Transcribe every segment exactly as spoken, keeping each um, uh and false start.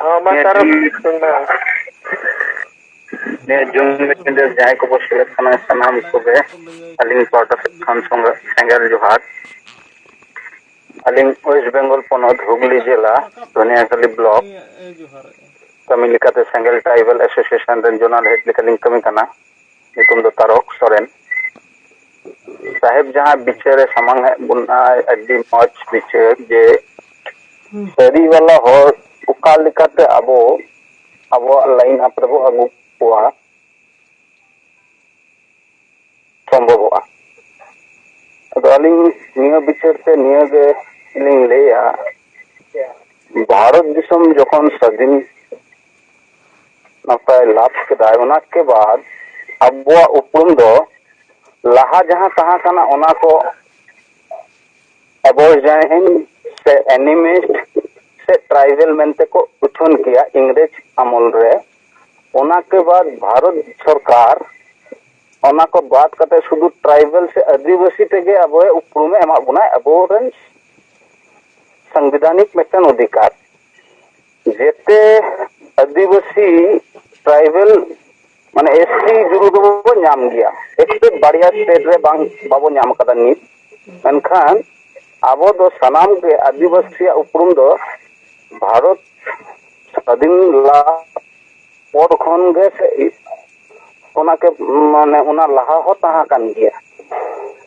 ᱦᱚᱸ, ᱢᱟ ᱦᱮᱸ, ᱛᱟᱨᱚ ᱴᱷᱤᱠ᱾ ᱱᱤᱭᱟᱹ ᱡᱩᱢ ᱢᱤᱴᱤᱝ ᱨᱮ ᱡᱟᱦᱟᱸᱭ ᱠᱚᱵᱚ ᱥᱮᱞᱮᱫ ᱠᱟᱱᱟ, ᱥᱟᱱᱟᱢ ᱠᱚᱜᱮ ᱟᱹᱞᱤᱧ ᱯᱟᱦᱴᱟ ᱥᱮᱫ ᱠᱷᱚᱱ ᱥᱚᱸᱜᱮ-, ᱥᱮᱸᱜᱮᱞ ᱡᱚᱦᱟᱨ᱾ ᱟᱹᱞᱤᱧ ᱳᱭᱮᱥᱴ ᱵᱮᱝᱜᱚᱞ ᱯᱚᱱᱚᱛ ᱦᱩᱜᱽᱞᱤ ᱡᱮᱞᱟ ᱥᱳᱱᱤᱭᱟᱠᱟᱞᱤ ᱵᱞᱚᱠ ᱠᱟᱹᱢᱤ ᱞᱮᱠᱟᱛᱮ ᱥᱮᱸᱜᱮᱞ ᱴᱨᱟᱭᱵᱟᱞ ᱮᱥᱳᱥᱤᱭᱮᱥᱚᱱ ᱨᱮᱱ ᱡᱳᱱᱟᱞ ᱦᱮᱰ ᱞᱮᱠᱟᱞᱤᱧ ᱠᱟᱹᱢᱤ ᱠᱟᱱᱟ᱾ ᱧᱩᱛᱩᱢ ᱫᱚ ᱛᱟᱨᱚᱠ ᱥᱚᱨᱮᱱ᱾ ᱥᱟᱦᱮᱵᱽ ᱡᱟᱦᱟᱸ ᱵᱤᱪᱟᱹᱨᱮ ᱥᱟᱢᱟᱝ ᱮᱫ ᱵᱚᱱᱟᱭ, ᱟᱹᱰᱤ ᱢᱚᱡᱽ ᱵᱤᱪᱟᱹᱨ ᱡᱮ ᱥᱟᱹᱨᱤ ᱵᱟᱞᱟ ᱦᱚᱲ ᱚᱠᱟ ᱞᱮᱠᱟᱛᱮ ᱟᱵᱚ, ᱟᱵᱚᱣᱟᱜ ᱞᱟᱭᱤᱱ ᱟᱯ ᱨᱮᱵᱚ ᱟᱹᱜᱩ ᱠᱚᱣᱟ, ᱥᱚᱢᱵᱷᱚᱵᱚᱜᱼᱟ᱾ ᱟᱫᱚ ᱟᱹᱞᱤᱧ ᱱᱤᱭᱟᱹ ᱵᱤᱪᱟᱹᱨ ᱛᱮ ᱱᱤᱭᱟᱹ ᱜᱮ ᱞᱤᱧ ᱞᱟᱹᱭᱟ, ᱵᱷᱟᱨᱚᱛ ᱫᱤᱥᱚᱢ ᱡᱚᱠᱷᱚᱱ ᱥᱟᱹᱫᱷᱤᱱ ᱱᱟᱯᱟᱭ ᱞᱟᱵᱷ ᱠᱮᱫᱟᱭ, ᱚᱱᱟ ᱠᱮ ᱵᱟᱫ ᱟᱵᱚᱣᱟᱜ ᱩᱯᱨᱩᱢ ᱫᱚ ᱞᱟᱦᱟ ᱡᱟᱦᱟᱸ ᱛᱟᱦᱮᱸ ᱠᱟᱱᱟ, ᱚᱱᱟ ᱠᱚ ᱟᱵᱚᱨᱤᱡᱤᱱ ᱥᱮ ᱮᱱᱤᱢᱤᱥᱴ ᱥᱮ ᱴᱨᱟᱭᱵᱮᱞ ᱢᱮᱱᱛᱮ ᱠᱚ ᱩᱪᱷᱟᱹᱱ ᱠᱮᱭᱟ ᱤᱝᱨᱮᱡᱽ ᱟᱢᱚᱞ ᱨᱮ᱾ ᱚᱱᱟ ᱠᱮ ᱵᱟᱫ ᱵᱷᱟᱨᱚᱛ ᱥᱚᱨᱠᱟᱨ ᱚᱱᱟ ᱠᱚ ᱵᱟᱫ ᱠᱟᱛᱮ ᱥᱩᱫᱷᱩ ᱴᱨᱟᱭᱵᱮᱞ ᱥᱮ ᱟᱹᱫᱤᱵᱟᱹᱥᱤ ᱛᱮᱜᱮ ᱟᱵᱚᱭ ᱩᱯᱨᱩᱢᱮ ᱮᱢᱟᱜ ᱵᱚᱱᱟᱭ, ᱟᱵᱚᱨᱮᱱ ᱥᱟᱝᱵᱤᱫᱷᱟᱱᱤᱠ ᱢᱤᱫᱴᱮᱱ ᱚᱫᱷᱤᱠᱟᱨ᱾ ᱡᱮᱛᱮ ᱟᱹᱫᱤᱵᱟᱹᱥᱤ, ᱴᱨᱟᱭᱵᱮᱞ, ᱢᱟᱱᱮ ᱮᱥ ᱴᱤ ᱡᱩᱨᱩ ᱫᱚᱵᱚ ᱧᱟᱢ ᱜᱮᱭᱟ, ᱮᱠᱥᱮᱯᱴ ᱵᱟᱨᱭᱟ ᱥᱴᱮᱴ ᱨᱮ ᱵᱟᱝ, ᱵᱟᱵᱚ ᱧᱟᱢ ᱟᱠᱟᱫᱟ ᱱᱤᱛ᱾ ᱢᱮᱱᱠᱷᱟᱱ ᱟᱵᱚ ᱫᱚ ᱥᱟᱱᱟᱢ ᱜᱮ ᱟᱹᱫᱤᱵᱟᱹᱥᱤᱭᱟᱜ ᱩᱯᱨᱩᱢ ᱫᱚ ᱵᱷᱟᱨᱚᱛ ᱥᱟᱹᱫᱷᱤᱱ ᱞᱟᱦᱟ ᱯᱚᱨ ᱠᱷᱚᱱ ᱜᱮ ᱥᱮ ᱚᱱᱟ ᱠᱮ-, ᱢᱟᱱᱮ ᱚᱱᱟ ᱞᱟᱦᱟ ᱦᱚᱸ ᱛᱟᱦᱮᱸ ᱠᱟᱱ ᱜᱮᱭᱟ᱾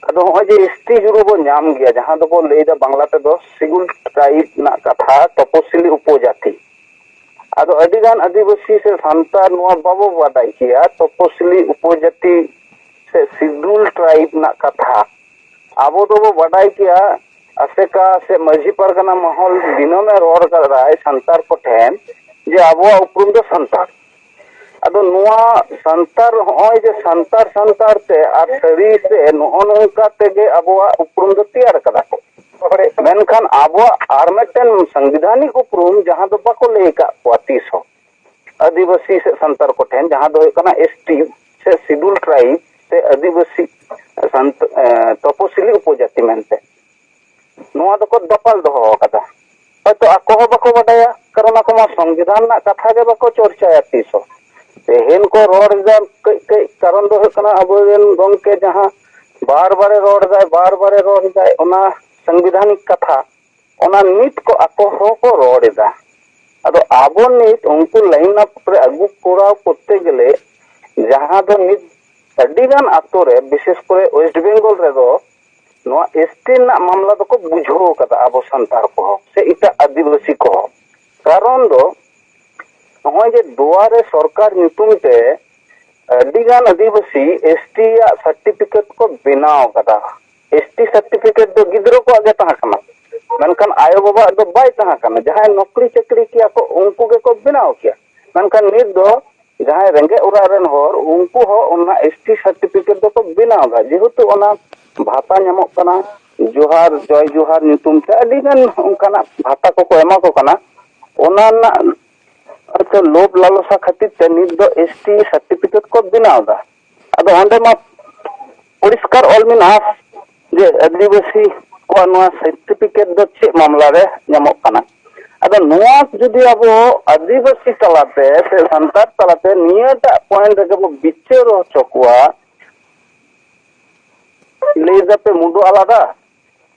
ᱟᱫᱚ ᱦᱚᱸᱜᱼᱚᱭ ᱡᱮ ᱮᱥ ᱴᱤ ᱡᱩᱨᱩ ᱵᱚ ᱧᱟᱢ ᱜᱮᱭᱟ, ᱡᱟᱦᱟᱸ ᱫᱚᱵᱚ ᱞᱟᱹᱭᱫᱟ ᱵᱟᱝᱞᱟ ᱛᱮᱫᱚ ᱥᱤᱰᱩᱞ ᱴᱨᱟᱭᱤᱵᱽ ᱨᱮᱱᱟᱜ ᱠᱟᱛᱷᱟ, ᱛᱚᱯᱚᱥᱤᱞᱤ ᱩᱯᱚᱡᱟᱛᱤ᱾ ᱟᱫᱚ ᱟᱹᱰᱤ ᱜᱟᱱ ᱟᱹᱫᱤᱵᱟᱹᱥᱤ ᱥᱮ ᱥᱟᱱᱛᱟᱲ ᱱᱚᱣᱟ ᱵᱟᱵᱚ ᱵᱟᱰᱟᱭ ᱠᱮᱭᱟ, ᱛᱚᱯᱚᱥᱤᱞᱤ ᱩᱯᱚᱡᱟᱛᱤ ᱥᱮ ᱥᱤᱰᱩᱞ ᱴᱨᱟᱭᱤᱵᱽ ᱨᱮᱱᱟᱜ ᱠᱟᱛᱷᱟ᱾ ᱟᱵᱚ ᱫᱚᱵᱚ ᱵᱟᱰᱟᱭ ᱠᱮᱭᱟ, ᱟᱥᱮᱠᱟ ᱥᱮ ᱢᱟᱹᱡᱷᱤ ᱯᱟᱨᱜᱟᱱᱟ ᱢᱚᱦᱚᱞ ᱫᱤᱱᱟᱹᱢᱮ ᱨᱚᱲ ᱠᱟᱫᱟᱭ ᱥᱟᱱᱛᱟᱲ ᱠᱚᱴᱷᱮᱱ ᱡᱮ ᱟᱵᱚᱣᱟᱜ ᱩᱯᱨᱩᱢ ᱫᱚ ᱥᱟᱱᱛᱟᱲ᱾ ᱟᱫᱚ ᱱᱚᱣᱟ ᱥᱟᱱᱛᱟᱲ, ᱦᱚᱸᱜᱼᱚᱭ ᱡᱮ ᱥᱟᱱᱛᱟᱲ ᱥᱟᱱᱛᱟᱲ ᱛᱮ ᱟᱨ ᱥᱟᱹᱨᱤ ᱛᱮ ᱱᱚᱜᱼᱚ ᱱᱚᱝᱠᱟ ᱛᱮᱜᱮ ᱟᱵᱚᱣᱟᱜ ᱩᱯᱨᱩᱢ ᱫᱚ ᱛᱮᱭᱟᱨ ᱠᱟᱫᱟ ᱠᱚ᱾ ᱢᱮᱱᱠᱷᱟᱱ ᱟᱵᱚᱣᱟᱜ ᱟᱨ ᱢᱤᱫᱴᱮᱱ ᱥᱟᱝᱵᱤᱫᱷᱟᱱᱤᱠ ᱩᱯᱨᱩᱢ ᱡᱟᱦᱟᱸ ᱫᱚ ᱵᱟᱠᱚ ᱞᱟᱹᱭ ᱟᱠᱟᱫ ᱠᱚᱣᱟ ᱛᱤᱥ ᱦᱚᱸ ᱟᱹᱫᱤᱵᱟᱹᱥᱤ ᱥᱮ ᱥᱟᱱᱛᱟᱲ ᱠᱚᱴᱷᱮᱱ, ᱡᱟᱦᱟᱸ ᱫᱚ ᱦᱩᱭᱩᱜ ᱠᱟᱱᱟ ᱮᱥ ᱴᱤ ᱥᱮ ᱥᱤᱰᱩᱞ ᱴᱨᱟᱭᱤᱵᱽ ᱥᱮ ᱟᱹᱫᱤᱵᱟᱹᱥᱤ ᱥᱟᱱᱛ-, ᱮ, ᱛᱚᱯᱚᱥᱤᱞᱤ ᱩᱯᱚᱡᱟᱛᱤ ᱢᱮᱱᱛᱮ᱾ ᱱᱚᱣᱟ ᱫᱚᱠᱚ ᱫᱟᱯᱟᱞ ᱫᱚᱦᱚ ᱟᱠᱟᱫᱟ᱾ ᱦᱚᱭᱛᱚ ᱟᱠᱚ ᱦᱚᱸ ᱵᱟᱠᱚ ᱵᱟᱰᱟᱭᱟ, ᱠᱟᱨᱚᱱ ᱟᱠᱚ ᱢᱟ ᱥᱚᱝᱵᱤᱫᱷᱟᱱ ᱨᱮᱱᱟᱜ ᱠᱟᱛᱷᱟ ᱜᱮ ᱵᱟᱠᱚ ᱪᱚᱨᱪᱟᱭᱟ ᱛᱤᱥ ᱦᱚᱸ᱾ ᱛᱮᱦᱮᱧ ᱠᱚ ᱨᱚᱲ ᱮᱫᱟ ᱠᱟᱹᱡ ᱠᱟᱹᱡ, ᱠᱟᱨᱚᱱ ᱫᱚ ᱦᱩᱭᱩᱜ ᱠᱟᱱᱟ ᱟᱵᱚᱨᱮᱱ ᱜᱚᱢᱠᱮ ᱡᱟᱦᱟᱸ ᱵᱟᱨ ᱵᱟᱨᱮ ᱨᱚᱲ ᱮᱫᱟᱭ, ᱵᱟᱨ ᱵᱟᱨᱮ ᱨᱚᱲ ᱮᱫᱟᱭ, ᱚᱱᱟ ᱥᱚᱝᱵᱤᱫᱷᱟᱱᱤᱠ ᱠᱟᱛᱷᱟ, ᱚᱱᱟ ᱱᱤᱛ ᱠᱚ ᱟᱠᱚ ᱦᱚᱸᱠᱚ ᱨᱚᱲ ᱮᱫᱟ᱾ ᱟᱫᱚ ᱟᱵᱚ ᱱᱤᱛ ᱩᱱᱠᱩ ᱞᱟᱭᱤᱱ ᱟᱯ ᱨᱮ ᱟᱹᱜᱩ ᱠᱚᱨᱟᱣ ᱠᱚᱨᱛᱮ ᱜᱮᱞᱮ, ᱡᱟᱦᱟᱸ ᱫᱚ ᱱᱤᱛ ᱟᱹᱰᱤᱜᱟᱱ ᱟᱛᱳ ᱨᱮ, ᱵᱤᱥᱮᱥ ᱠᱚᱨᱮ ᱳᱭᱮᱥᱴ ᱵᱮᱝᱜᱚᱞ ᱨᱮᱫᱚ, ᱱᱚᱣᱟ ᱮᱥ ᱴᱤ ᱨᱮᱱᱟᱜ ᱢᱟᱢᱞᱟ ᱫᱚᱠᱚ ᱵᱩᱡᱷᱟᱹᱣ ᱠᱟᱫᱟ ᱟᱵᱚ ᱥᱟᱱᱛᱟᱲ ᱠᱚᱦᱚᱸ ᱥᱮ ᱮᱴᱟᱜ ᱟᱹᱫᱤᱵᱟᱹᱥᱤ ᱠᱚᱦᱚᱸ᱾ ᱠᱟᱨᱚᱱ ᱫᱚ ᱱᱚᱜᱼᱚᱭ ᱡᱮ ᱫᱩᱣᱟᱨᱮ ᱥᱚᱨᱠᱟᱨ ᱧᱩᱛᱩᱢ ᱛᱮ ᱟᱹᱰᱤᱜᱟᱱ ᱟᱹᱫᱤᱵᱟᱹᱥᱤ ᱮᱥ ᱴᱤ ᱟᱜ ᱥᱟᱨᱴᱤᱯᱷᱤᱠᱮᱴ ᱠᱚ ᱵᱮᱱᱟᱣ ᱠᱟᱫᱟ᱾ ᱮᱥ ᱴᱤ ᱥᱟᱨᱴᱤᱯᱷᱤᱠᱮᱴ ᱫᱚ ᱜᱤᱫᱽᱨᱟᱹ ᱠᱚᱣᱟᱜ ᱜᱮ ᱛᱟᱦᱮᱸ ᱠᱟᱱᱟ, ᱢᱮᱱᱠᱷᱟᱱ ᱟᱭᱳ-ᱵᱟᱵᱟᱣᱟᱜ ᱫᱚ ᱵᱟᱭ ᱛᱟᱦᱮᱸ ᱠᱟᱱᱟ᱾ ᱡᱟᱦᱟᱸᱭ ᱱᱚᱠᱨᱤ ᱪᱟᱹᱠᱨᱤ ᱠᱮᱭᱟ ᱠᱚ, ᱩᱱᱠᱩ ᱜᱮᱠᱚ ᱵᱮᱱᱟᱣ ᱠᱮᱭᱟ᱾ ᱢᱮᱱᱠᱷᱟᱱ ᱱᱤᱛ ᱫᱚ ᱡᱟᱦᱟᱸᱭ ᱨᱮᱸᱜᱮᱡ ᱚᱲᱟᱜ ᱨᱮᱱ ᱦᱚᱲ, ᱩᱱᱠᱩ ᱦᱚᱸ ᱚᱱᱟ ᱮᱥ ᱴᱤ ᱥᱟᱨᱴᱤᱯᱷᱤᱠᱮᱴ ᱫᱚᱠᱚ ᱵᱮᱱᱟᱣ ᱮᱫᱟ, ᱡᱮᱦᱮᱛᱩ ᱚᱱᱟ ᱵᱷᱟᱛᱟ ᱧᱟᱢᱚᱜ ᱠᱟᱱᱟ, ᱡᱚᱦᱟᱨ, ᱡᱚᱭ ᱡᱚᱦᱟᱨ ᱧᱩᱛᱩᱢ ᱛᱮ ᱟᱹᱰᱤᱜᱟᱱ ᱚᱱᱠᱟᱱᱟᱜ ᱵᱷᱟᱛᱟ ᱠᱚᱠᱚ ᱮᱢᱟ ᱠᱚ ᱠᱟᱱᱟ᱾ ᱚᱱᱟ ᱨᱮᱱᱟᱜ ᱦᱚᱭᱛᱳ ᱞᱳᱵᱷ ᱞᱟᱞᱚᱥᱟ ᱠᱷᱟᱹᱛᱤᱨ ᱛᱮ ᱱᱤᱛ ᱫᱚ ᱮᱥ ᱴᱤ ᱥᱟᱨᱴᱤᱯᱷᱤᱠᱮᱴ ᱠᱚ ᱵᱮᱱᱟᱣ ᱮᱫᱟ᱾ ᱟᱫᱚ ᱚᱸᱰᱮ ᱢᱟ ᱯᱚᱨᱤᱥᱠᱟᱨ ᱚᱞ ᱢᱮᱱᱟᱜᱼᱟ ᱡᱮ ᱟᱹᱫᱤᱵᱟᱹᱥᱤ ᱠᱚᱣᱟᱜ ᱱᱚᱣᱟ ᱥᱟᱨᱴᱤᱯᱷᱤᱠᱮᱴ ᱫᱚ ᱪᱮᱫ ᱢᱟᱢᱞᱟ ᱨᱮ ᱧᱟᱢᱚᱜ ᱠᱟᱱᱟ᱾ ᱟᱫᱚ ᱱᱚᱣᱟ ᱡᱩᱫᱤ ᱟᱵᱚ ᱟᱹᱫᱤᱵᱟᱹᱥᱤ ᱛᱟᱞᱟᱛᱮ ᱥᱮ ᱥᱟᱱᱛᱟᱲ ᱛᱟᱞᱟᱛᱮ ᱱᱤᱭᱟᱹᱴᱟᱜ ᱯᱚᱭᱮᱱᱴ ᱨᱮᱜᱮ ᱵᱚ ᱵᱤᱪᱟᱹᱨ ᱦᱚᱪᱚ ᱠᱚᱣᱟ, ᱞᱟᱹᱭ ᱫᱟᱯᱮ ᱢᱩᱰᱩ ᱟᱞᱟᱫᱟ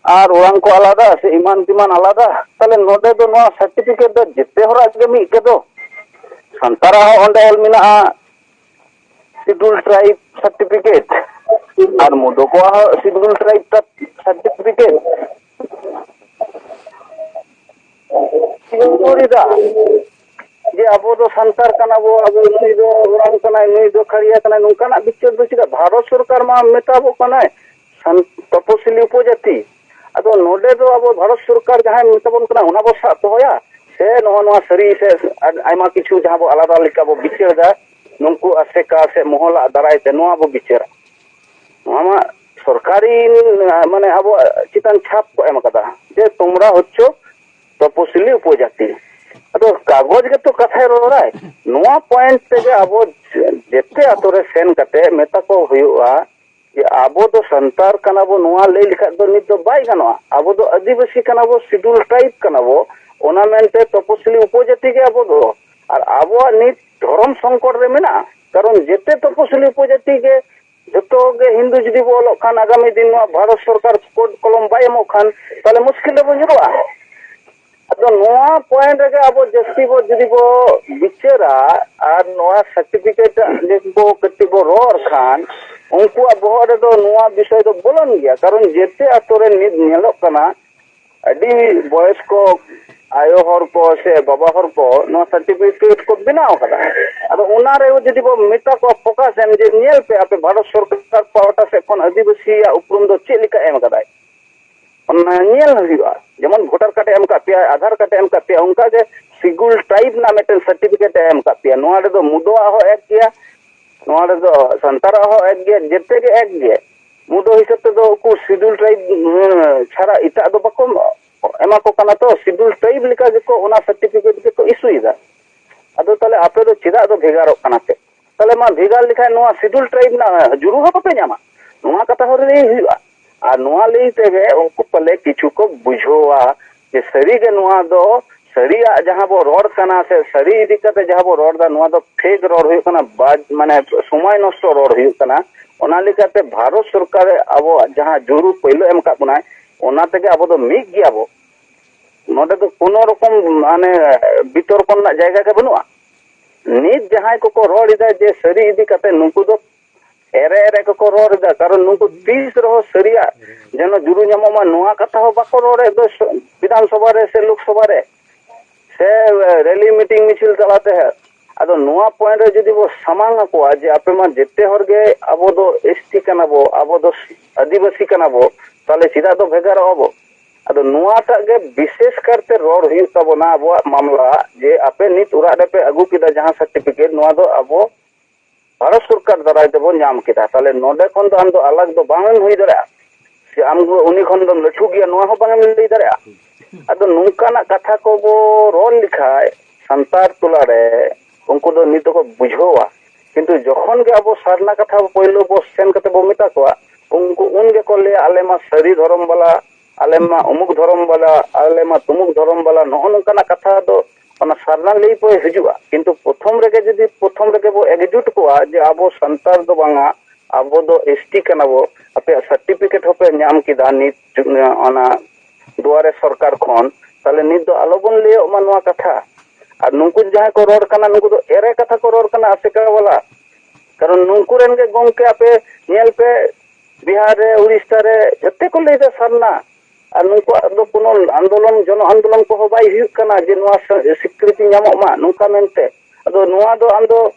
ᱟᱨ ᱚᱲᱟᱝ ᱠᱚ ᱟᱞᱟᱫᱟ ᱥᱮ ᱮᱢᱟᱱ ᱛᱮᱢᱟᱱ ᱟᱞᱟᱫᱟ, ᱛᱟᱦᱞᱮ ᱱᱚᱰᱮ ᱫᱚ ᱱᱚᱣᱟ ᱥᱟᱨᱴᱤᱯᱷᱤᱠᱮᱴ ᱫᱚ ᱡᱮᱛᱮ ᱦᱚᱲᱟᱜ ᱜᱮ ᱢᱤᱫ ᱜᱮᱫᱚ᱾ ᱥᱟᱱᱛᱟᱲᱟᱜ ᱦᱚᱸ ᱚᱸᱰᱮ ᱚᱞ ᱢᱮᱱᱟᱜᱼᱟ ᱥᱤᱰᱩᱞ ᱴᱨᱟᱭᱤᱵᱽ ᱥᱟᱨᱴᱤᱯᱷᱤᱠᱮᱴ, ᱟᱨ ᱢᱩᱰᱩ ᱠᱚᱣᱟᱜ ᱦᱚᱸ ᱥᱤᱰᱩᱞ ᱴᱨᱟᱭᱤᱵᱽ ᱥᱟᱨᱴᱤᱯᱷᱤᱠᱮᱴ᱾ ᱪᱤᱱᱛᱟᱹ ᱞᱮᱫᱟ ᱡᱮ ᱟᱵᱚ ᱫᱚ ᱥᱟᱱᱛᱟᱲ ᱠᱟᱱᱟ ᱵᱚ, ᱟᱵᱚ ᱱᱩᱭ ᱫᱚ ᱚᱲᱟᱝ ᱠᱟᱱᱟᱭ, ᱱᱩᱭ ᱫᱚ ᱠᱷᱟᱲᱤᱭᱟ ᱠᱟᱱᱟᱭ, ᱱᱚᱝᱠᱟᱱᱟᱜ ᱵᱤᱪᱟᱹᱨ ᱫᱚ ᱪᱮᱫᱟᱜ? ᱵᱷᱟᱨᱚᱛ ᱥᱚᱨᱠᱟᱨ ᱢᱟ ᱢᱮᱛᱟᱵᱚ ᱠᱟᱱᱟᱭ ᱥᱟᱱ-, ᱛᱚᱯᱚᱥᱤᱞᱤ ᱩᱯᱚᱡᱟᱹᱛᱤ᱾ ᱟᱫᱚ ᱱᱚᱰᱮ ᱫᱚ ᱟᱵᱚ ᱵᱷᱟᱨᱚᱛ ᱥᱚᱨᱠᱟᱨ ᱡᱟᱦᱟᱸᱭ ᱢᱮᱛᱟᱵᱚᱱ ᱠᱟᱱᱟ, ᱚᱱᱟ ᱵᱚ ᱥᱟᱵ ᱫᱚᱦᱚᱭᱟ ᱥᱮ ᱱᱚᱜᱼᱚ ᱱᱚᱣᱟ ᱥᱟᱹᱨᱤ ᱥᱮ ᱟᱭᱢᱟ ᱠᱤᱪᱷᱩ ᱡᱟᱦᱟᱸ ᱵᱚ ᱟᱞᱟᱫᱟ ᱞᱮᱠᱟ ᱵᱚ ᱵᱤᱪᱟᱹᱨ ᱮᱫᱟ, ᱱᱩᱠᱩ ᱟᱥᱮᱠᱟ ᱥᱮ ᱢᱚᱦᱚᱞᱟᱜ ᱫᱟᱨᱟᱭ ᱛᱮ ᱱᱚᱣᱟ ᱵᱚ ᱵᱤᱪᱟᱹᱨᱟ? ᱱᱚᱣᱟ ᱢᱟ ᱥᱚᱨᱠᱟᱨᱤ, ᱢᱟᱱᱮ ᱟᱵᱚᱣᱟᱜ ᱪᱮᱛᱟᱱ ᱪᱷᱟᱯ ᱠᱚ ᱮᱢ ᱠᱟᱫᱟ ᱡᱮ ᱛᱚᱢᱨᱟ ᱦᱚᱪᱪᱚ ᱛᱚᱯᱚᱥᱤᱞᱤ ᱩᱯᱚᱡᱟᱹᱛᱤ᱾ ᱟᱫᱚ ᱠᱟᱜᱚᱡᱽ ᱜᱮᱛᱚ ᱠᱟᱛᱷᱟᱭ ᱨᱚᱲᱟᱭ᱾ ᱱᱚᱣᱟ ᱯᱚᱭᱮᱱᱴ ᱛᱮᱜᱮ ᱟᱵᱚ ᱡᱮᱛᱮ ᱟᱛᱳ ᱨᱮ ᱥᱮᱱ ᱠᱟᱛᱮ ᱢᱮᱛᱟ ᱠᱚ ᱦᱩᱭᱩᱜᱼᱟ ᱡᱮ ᱟᱵᱚ ᱫᱚ ᱥᱟᱱᱛᱟᱲ ᱠᱟᱱᱟ ᱵᱚ, ᱱᱚᱣᱟ ᱞᱟᱹᱭ ᱞᱮᱠᱷᱟᱡ ᱫᱚ ᱱᱤᱛ ᱫᱚ ᱵᱟᱭ ᱜᱟᱱᱚᱜᱼᱟ᱾ ᱟᱵᱚ ᱫᱚ ᱟᱹᱫᱤᱵᱟᱹᱥᱤ ᱠᱟᱱᱟ ᱵᱚ, ᱥᱤᱰᱩᱞ ᱴᱨᱟᱭᱤᱵᱽ ᱠᱟᱱᱟ ᱵᱚ, ᱚᱱᱟ ᱢᱮᱱᱛᱮ ᱛᱚᱯᱚᱥᱤᱞᱤ ᱩᱯᱚᱡᱟᱹᱛᱤ ᱜᱮ ᱟᱵᱚ ᱫᱚ᱾ ᱟᱨ ᱟᱵᱚᱣᱟᱜ ᱱᱤᱛ ᱫᱷᱚᱨᱚᱢ ᱥᱚᱝᱠᱚᱴ ᱨᱮ ᱢᱮᱱᱟᱜᱼᱟ, ᱠᱟᱨᱚᱱ ᱡᱮᱛᱮ ᱛᱚᱯᱚᱥᱤᱞᱤ ᱩᱯᱚᱡᱟᱹᱛᱤ ᱜᱮ ᱡᱚᱛᱚ ᱜᱮ ᱦᱤᱱᱫᱩ ᱡᱩᱫᱤ ᱵᱚ ᱚᱞᱚᱜ ᱠᱷᱟᱱ, ᱟᱜᱟᱢᱤ ᱫᱤᱱ ᱱᱚᱣᱟ ᱵᱷᱟᱨᱚᱛ ᱥᱚᱨᱠᱟᱨ ᱠᱳᱰ ᱠᱚᱞᱚᱢ ᱵᱟᱭ ᱮᱢᱚᱜ ᱠᱷᱟᱱ, ᱛᱟᱦᱞᱮ ᱢᱩᱥᱠᱤᱞ ᱨᱮᱵᱚ ᱧᱩᱨᱩᱜᱼᱟ᱾ ᱟᱫᱚ ᱱᱚᱣᱟ ᱯᱚᱭᱮᱱᱴ ᱨᱮᱜᱮ ᱟᱵᱚ ᱡᱟᱹᱥᱛᱤ ᱵᱚ ᱡᱩᱫᱤ ᱵᱚ ᱵᱤᱪᱟᱹᱨᱟ ᱟᱨ ᱱᱚᱣᱟ ᱥᱟᱨᱴᱤᱯᱷᱤᱠᱮᱴ ᱨᱮᱭᱟᱜ ᱠᱚ ᱠᱟᱹᱴᱤᱡ ᱵᱚ ᱨᱚᱲ ᱠᱷᱟᱱ, ᱩᱱᱠᱩᱣᱟᱜ ᱵᱚᱦᱚᱜ ᱨᱮᱫᱚ ᱱᱚᱣᱟ ᱵᱤᱥᱚᱭ ᱫᱚ ᱵᱚᱞᱚᱱ ᱜᱮᱭᱟ᱾ ᱠᱟᱨᱚᱱ ᱡᱮᱛᱮ ᱟᱛᱳ ᱨᱮ ᱱᱤᱛ ᱧᱮᱞᱚᱜ ᱠᱟᱱᱟ, ᱟᱹᱰᱤ ᱵᱚᱭᱚᱥᱠᱚ ᱟᱭᱳ ᱦᱚᱲ ᱠᱚ ᱥᱮ ᱵᱟᱵᱟ ᱦᱚᱲ ᱠᱚ ᱱᱚᱣᱟ ᱥᱟᱨᱴᱤᱯᱷᱤᱠᱮᱴ ᱠᱚ ᱵᱮᱱᱟᱣ ᱠᱟᱫᱟ᱾ ᱟᱫᱚ ᱚᱱᱟ ᱨᱮ ᱡᱩᱫᱤ ᱵᱚ ᱢᱮᱛᱟ ᱠᱚᱣᱟ ᱯᱷᱳᱠᱟᱥ ᱮᱢ, ᱡᱮ ᱧᱮᱞ ᱯᱮ ᱟᱯᱮ ᱵᱷᱟᱨᱚᱛ ᱥᱚᱨᱠᱟᱨ ᱯᱟᱦᱴᱟ ᱥᱮᱫ ᱠᱷᱚᱱ ᱟᱹᱫᱤᱵᱟᱹᱥᱤᱭᱟᱜ ᱩᱯᱨᱩᱢ ᱫᱚ ᱪᱮᱫ ᱞᱮᱠᱟ ᱮᱢ ᱠᱟᱫᱟᱭ, ᱚᱱᱟ ᱧᱮᱞ ᱦᱩᱭᱩᱜᱼᱟ᱾ ᱡᱮᱢᱚᱱ ᱵᱷᱳᱴᱟᱨ ᱠᱟᱨᱰ ᱮ ᱮᱢ ᱠᱟᱜ ᱯᱮᱭᱟ, ᱟᱫᱷᱟᱨ ᱠᱟᱨᱰ ᱮ ᱮᱢ ᱠᱟᱜ ᱯᱮᱭᱟ, ᱚᱱᱠᱟ ᱜᱮ ᱥᱤᱰᱩᱞ ᱴᱨᱟᱭᱤᱵᱽ ᱨᱮᱱᱟᱜ ᱢᱤᱫᱴᱮᱱ ᱥᱟᱨᱴᱤᱯᱷᱤᱠᱮᱴ ᱮ ᱮᱢ ᱠᱟᱜ ᱯᱮᱭᱟ᱾ ᱱᱚᱣᱟ ᱨᱮᱫᱚ ᱢᱩᱫᱚᱣᱟᱜ ᱦᱚᱸ ᱮᱠ ᱜᱮᱭᱟ, ᱱᱚᱣᱟ ᱨᱮᱫᱚ ᱥᱟᱱᱛᱟᱲᱟᱜ ᱦᱚᱸ ᱮᱠ ᱜᱮᱭᱟ, ᱡᱮᱛᱮ ᱜᱮ ᱮᱠ ᱜᱮ᱾ ᱢᱩᱫᱚ ᱦᱤᱥᱟᱹᱵ ᱛᱮᱫᱚ ᱩᱱᱠᱩ ᱥᱤᱰᱩᱞ ᱴᱨᱟᱭᱤᱵᱽ ᱪᱷᱟᱲᱟ ᱮᱴᱟᱜ ᱫᱚ ᱵᱟᱠᱚ ᱮᱢᱟ ᱠᱚ ᱠᱟᱱᱟ, ᱛᱚ ᱥᱤᱰᱩᱞ ᱴᱨᱟᱭᱤᱵᱽ ᱞᱮᱠᱟ ᱜᱮᱠᱚ ᱚᱱᱟ ᱥᱟᱨᱴᱤᱯᱷᱤᱠᱮᱴ ᱜᱮᱠᱚ ᱤᱥᱩᱭᱮᱫᱟ᱾ ᱟᱫᱚ ᱛᱟᱦᱞᱮ ᱟᱯᱮ ᱫᱚ ᱪᱮᱫᱟᱜ ᱫᱚ ᱵᱷᱮᱜᱟᱨᱚᱜ ᱠᱟᱱᱟ ᱯᱮ? ᱛᱟᱦᱞᱮ ᱢᱟ ᱵᱷᱮᱜᱟᱨ ᱞᱮᱠᱷᱟᱱ ᱱᱚᱣᱟ ᱥᱤᱰᱩᱞ ᱴᱨᱟᱭᱤᱵᱽ ᱨᱮᱱᱟᱜ ᱡᱩᱨᱩ ᱦᱚᱸ ᱵᱟᱯᱮ ᱧᱟᱢᱟ᱾ ᱱᱚᱣᱟ ᱠᱟᱛᱷᱟ ᱦᱚᱸ ᱞᱟᱹᱭ ᱦᱩᱭᱩᱜᱼᱟ᱾ ᱟᱨ ᱱᱚᱣᱟ ᱞᱟᱹᱭ ᱛᱮᱜᱮ ᱩᱱᱠᱩ ᱯᱟᱞᱮ ᱠᱤᱪᱷᱩ ᱠᱚ ᱵᱩᱡᱷᱟᱹᱣᱟ ᱡᱮ ᱥᱟᱹᱨᱤᱜᱮ ᱱᱚᱣᱟ ᱫᱚ ᱥᱟᱹᱨᱤᱭᱟᱜ ᱡᱟᱦᱟᱸ ᱵᱚ ᱨᱚᱲ ᱠᱟᱱᱟ ᱥᱮ ᱥᱟᱹᱨᱤ ᱤᱫᱤ ᱠᱟᱛᱮ ᱡᱟᱦᱟᱸ ᱵᱚ ᱨᱚᱲ ᱮᱫᱟ, ᱱᱚᱣᱟ ᱫᱚ ᱯᱷᱮᱠ ᱨᱚᱲ ᱦᱩᱭᱩᱜ ᱠᱟᱱᱟ, ᱵᱟᱡ-, ᱢᱟᱱᱮ ᱥᱚᱢᱚᱭ ᱱᱚᱥᱴᱚ ᱨᱚᱲ ᱦᱩᱭᱩᱜ ᱠᱟᱱᱟ᱾ ᱚᱱᱟ ᱞᱮᱠᱟᱛᱮ ᱵᱷᱟᱨᱚᱛ ᱥᱚᱨᱠᱟᱨ ᱟᱵᱚᱣᱟᱜ ᱡᱟᱦᱟᱸ ᱡᱩᱨᱩ ᱯᱳᱭᱞᱳ ᱮᱢ ᱠᱟᱜ ᱵᱚᱱᱟᱭ, ᱚᱱᱟ ᱛᱮᱜᱮ ᱟᱵᱚ ᱫᱚ ᱢᱤᱫ ᱜᱮᱭᱟ ᱵᱚ᱾ ᱱᱚᱰᱮ ᱫᱚ ᱠᱳᱱᱳ ᱨᱚᱠᱚᱢ ᱢᱟᱱᱮ ᱵᱤᱛᱚᱨᱠᱚ ᱨᱮᱱᱟᱜ ᱡᱟᱭᱜᱟ ᱜᱮ ᱵᱟᱹᱱᱩᱜᱼᱟ᱾ ᱱᱤᱛ ᱡᱟᱦᱟᱸᱭ ᱠᱚᱠᱚ ᱨᱚᱲ ᱮᱫᱟ ᱡᱮ ᱥᱟᱹᱨᱤ ᱤᱫᱤ ᱠᱟᱛᱮ, ᱱᱩᱠᱩ ᱫᱚ ᱮᱲᱮ ᱮᱲᱮ ᱠᱚᱠᱚ ᱨᱚᱲ ᱮᱫᱟ᱾ ᱠᱟᱨᱚᱱ ᱱᱩᱠᱩ ᱛᱤᱥ ᱨᱮᱦᱚᱸ ᱥᱟᱹᱨᱤᱭᱟᱜ ᱡᱮᱱᱚ ᱡᱩᱨᱩ ᱧᱟᱢᱚᱜ ᱢᱟ, ᱱᱚᱣᱟ ᱠᱟᱛᱷᱟ ᱦᱚᱸ ᱵᱟᱠᱚ ᱨᱚᱲᱮᱫ ᱫᱚ ᱥᱚ-, ᱵᱤᱫᱷᱟᱱ ᱥᱚᱵᱷᱟ ᱨᱮ ᱥᱮ ᱞᱳᱠ ᱥᱚᱵᱷᱟ ᱨᱮ ᱥᱮ ᱨᱮᱞᱤ ᱢᱤᱴᱤᱝ ᱢᱤᱪᱷᱤᱞ ᱛᱟᱞᱟᱛᱮ᱾ ᱟᱫᱚ ᱱᱚᱣᱟ ᱯᱚᱭᱮᱱᱴ ᱨᱮ ᱡᱩᱫᱤ ᱵᱚ ᱥᱟᱢᱟᱝ ᱟᱠᱚᱣᱟ ᱡᱮ ᱟᱯᱮ ᱢᱟ ᱡᱮᱛᱮ ᱦᱚᱲ ᱜᱮ ᱟᱵᱚ ᱫᱚ ᱮᱥ ᱴᱤ ᱠᱟᱱᱟ ᱵᱚ, ᱟᱵᱚ ᱫᱚ ᱟᱹᱫᱤᱵᱟᱹᱥᱤ ᱠᱟᱱᱟ ᱵᱚ, ᱛᱟᱦᱞᱮ ᱪᱮᱫᱟᱜ ᱫᱚ ᱵᱷᱮᱜᱟᱨᱚᱜᱼᱟ ᱵᱚ? ᱟᱫᱚ ᱱᱚᱣᱟᱴᱟᱜ ᱜᱮ ᱵᱤᱥᱮᱥ ᱠᱟᱨᱛᱮ ᱨᱚᱲ ᱦᱩᱭᱩᱜ ᱛᱟᱵᱚᱱᱟ ᱟᱵᱚᱣᱟᱜ ᱢᱟᱢᱞᱟ, ᱡᱮ ᱟᱯᱮ ᱱᱤᱛ ᱚᱲᱟᱜ ᱨᱮᱯᱮ ᱟᱹᱜᱩ ᱠᱮᱫᱟ ᱡᱟᱦᱟᱸ ᱥᱟᱨᱴᱤᱯᱷᱤᱠᱮᱴ, ᱱᱚᱣᱟ ᱫᱚ ᱟᱵᱚ ᱵᱷᱟᱨᱚᱛ ᱥᱚᱨᱠᱟᱨ ᱫᱟᱨᱟᱭ ᱛᱮᱵᱚᱱ ᱧᱟᱢ ᱠᱮᱫᱟ᱾ ᱛᱟᱦᱞᱮ ᱱᱚᱰᱮ ᱠᱷᱚᱱ ᱫᱚ ᱟᱢ ᱫᱚ ᱟᱞᱟᱜᱽ ᱫᱚ ᱵᱟᱝ ᱮᱢ ᱦᱩᱭ ᱫᱟᱲᱮᱭᱟᱜᱼᱟ, ᱥᱮ ᱟᱢ ᱫᱚ ᱩᱱᱤ ᱠᱷᱚᱱ ᱫᱚᱢ ᱞᱟᱹᱴᱷᱩ ᱜᱮᱭᱟ, ᱱᱚᱣᱟ ᱦᱚᱸ ᱵᱟᱝ ᱮᱢ ᱞᱟᱹᱭ ᱫᱟᱲᱮᱭᱟᱜᱼᱟ᱾ ᱟᱫᱚ ᱱᱚᱝᱠᱟᱱᱟᱜ ᱠᱟᱛᱷᱟ ᱠᱚᱵᱚ ᱨᱚᱲ ᱞᱮᱠᱷᱟᱡ ᱥᱟᱱᱛᱟᱲ ᱴᱚᱞᱟ ᱨᱮ ᱩᱱᱠᱩ ᱫᱚ ᱱᱤᱛ ᱫᱚᱠᱚ ᱵᱩᱡᱷᱟᱹᱣᱟ ᱠᱤᱱᱛᱩ ᱡᱚᱠᱷᱚᱱ ᱜᱮ ᱟᱵᱚ ᱥᱟᱨᱱᱟ ᱠᱟᱛᱷᱟ ᱯᱳᱭᱞᱳ ᱵᱚ ᱥᱮᱱ ᱠᱟᱛᱮ ᱵᱚ ᱢᱮᱛᱟ ᱠᱚᱣᱟ, ᱩᱱᱠᱩ ᱩᱱ ᱜᱮᱠᱚ ᱞᱟᱹᱭᱟ, "ᱟᱞᱮ ᱢᱟ ᱥᱟᱹᱨᱤ ᱫᱷᱚᱨᱚᱢ ᱵᱟᱞᱟ, ᱟᱞᱮ ᱢᱟ ᱩᱢᱩᱠ ᱫᱷᱚᱨᱚᱢ ᱵᱟᱞᱟ, ᱟᱞᱮ ᱢᱟ ᱛᱩᱢᱩᱠ ᱫᱷᱚᱨᱚᱢ ᱵᱟᱞᱟ", ᱱᱚᱜᱼᱚ ᱱᱚᱝᱠᱟᱱᱟᱜ ᱠᱟᱛᱷᱟ ᱫᱚ ᱚᱱᱟ ᱥᱟᱨᱱᱟ ᱞᱟᱹᱭ ᱯᱮ ᱦᱤᱡᱩᱜᱼᱟ᱾ ᱠᱤᱱᱛᱩ ᱯᱨᱚᱛᱷᱚᱢ ᱨᱮᱜᱮ ᱡᱩᱫᱤ, ᱯᱨᱚᱛᱷᱚᱢ ᱨᱮᱜᱮ ᱵᱚ ᱮᱠᱡᱩᱴ ᱠᱚᱣᱟ ᱡᱮ ᱟᱵᱚ ᱥᱟᱱᱛᱟᱲ ᱫᱚ ᱵᱟᱝᱟ, ᱟᱵᱚ ᱫᱚ ᱮᱥ ᱴᱤ ᱠᱟᱱᱟ ᱵᱚ, ᱟᱯᱮᱭᱟᱜ ᱥᱟᱨᱴᱤᱯᱷᱤᱠᱮᱴ ᱦᱚᱸᱯᱮ ᱧᱟᱢ ᱠᱮᱫᱟ ᱱᱤᱛ, ᱚᱱᱟ ᱫᱩᱣᱟᱨᱮ ᱥᱚᱨᱠᱟᱨ ᱠᱷᱚᱱ, ᱛᱟᱦᱞᱮ ᱱᱤᱛ ᱫᱚ ᱟᱞᱚᱵᱚᱱ ᱞᱟᱹᱭᱚᱜ ᱢᱟ ᱱᱚᱣᱟ ᱠᱟᱛᱷᱟ᱾ ᱟᱨ ᱱᱩᱠᱩ ᱡᱟᱦᱟᱸᱭ ᱠᱚ ᱨᱚᱲ ᱠᱟᱱᱟ, ᱱᱩᱠᱩ ᱫᱚ ᱮᱲᱮ ᱠᱟᱛᱷᱟ ᱠᱚ ᱨᱚᱲ ᱠᱟᱱᱟ, ᱟᱥᱮᱠᱟ ᱵᱟᱞᱟ᱾ ᱠᱟᱨᱚᱱ ᱱᱩᱠᱩ ᱨᱮᱱ ᱜᱮ ᱜᱚᱢᱠᱮ, ᱟᱯᱮ ᱧᱮᱞ ᱯᱮ, ᱵᱤᱦᱟᱨ ᱨᱮ, ᱩᱲᱤᱥᱥᱟ ᱨᱮ ᱡᱚᱛᱚ ᱠᱚ ᱞᱟᱹᱭᱫᱟ ᱥᱟᱨᱱᱟ, ᱟᱨ ᱱᱩᱠᱩᱣᱟᱜ ᱫᱚ ᱠᱳᱱᱳ ᱟᱱᱫᱳᱞᱚᱱ, ᱡᱚᱱᱚ ᱟᱱᱫᱳᱞᱚᱱ ᱠᱚᱦᱚᱸ ᱵᱟᱭ ᱦᱩᱭᱩᱜ ᱠᱟᱱᱟ ᱡᱮ ᱱᱚᱣᱟ ᱥᱤ-, ᱥᱤᱠᱨᱤᱛᱤ ᱧᱟᱢᱚᱜ ᱢᱟ ᱱᱚᱝᱠᱟ ᱢᱮᱱᱛᱮ᱾ ᱟᱫᱚ ᱱᱚᱣᱟ ᱫᱚ ᱟᱢ ᱫᱚ,